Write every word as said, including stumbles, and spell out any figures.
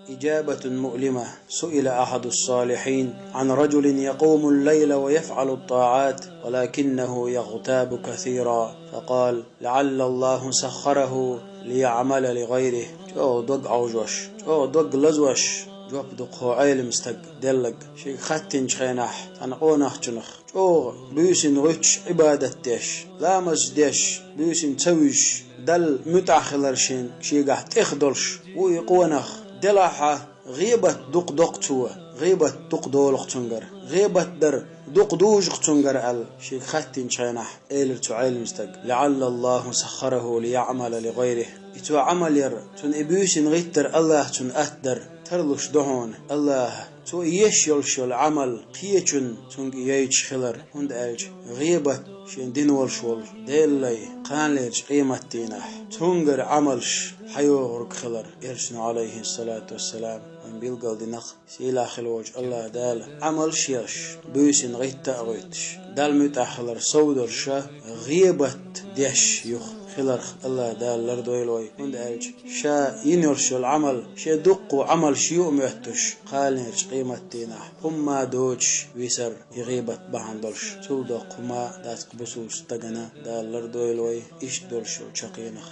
إجابة مؤلمة. سئل أحد الصالحين عن رجل يقوم الليل ويفعل الطاعات ولكنه يغتاب كثيرا، فقال: لعل الله سخره ليعمل لغيره. ЧӀогӀа дог Ӏовжош, чӀогӀа дог лазош жоп ду кхо Ӏелам стаг деллаг. Шийга хаттинчу хенахь, цхьана къонахчунах, чӀогӀа буьйсина гӀуьттуш, Ӏибадат деш, ламаз деш, буьйсина ца вуьжуш, Далла муьтӀахь хилар шен шегахь тӀех долуш ву и къонах. Делахь а гӀебат дукха доккху цо, гӀебат дукха долу-кх цуьнгара, гӀебат дар дукха дужу-кх цуьнгара аьлла, шега хаттинчу хенахь, элира цу Ӏелам стага: لعل الله سخره ليعمل لغيره. И цо Ӏамал яр, цунна и буьйсина гӀиттар АллахӀа цунна атта дара, тарлуш ду хьуна АллахӀа. Цо и еш йолуш йолу Ӏамал кхечунна цуьнга и яйташ хилар, хӀунда аьлча гӀебат шен дина волуш волу Делан лай кханалерчу къематдийнахь цуьнгара Ӏамалш хьайогӀург хилар. Элчано, Ӏалайхиссалату вассалам, вайн билгалдина-кх, сийлахь хила волчу АллахӀа Дала Ӏамалш еш, буьйсина гӀитта а гӀуьттуш, Далла муьтӀахь хилар совдолуш, гӀебат деш юха хиларх АллахӀа Дала лардойла вай, хӀунда аьлча ша йина йолуш йолу Ӏамал, шен дуккха Ӏамалш ю а моьттуш, кханалерчу къематдийнахь хӀумма а доцуш висар и гӀебат бахьана долуш. Цул доккха хӀума дац-кх бусулба стагана, Дала лардойла вай иштта долуш йолу чаккхенах.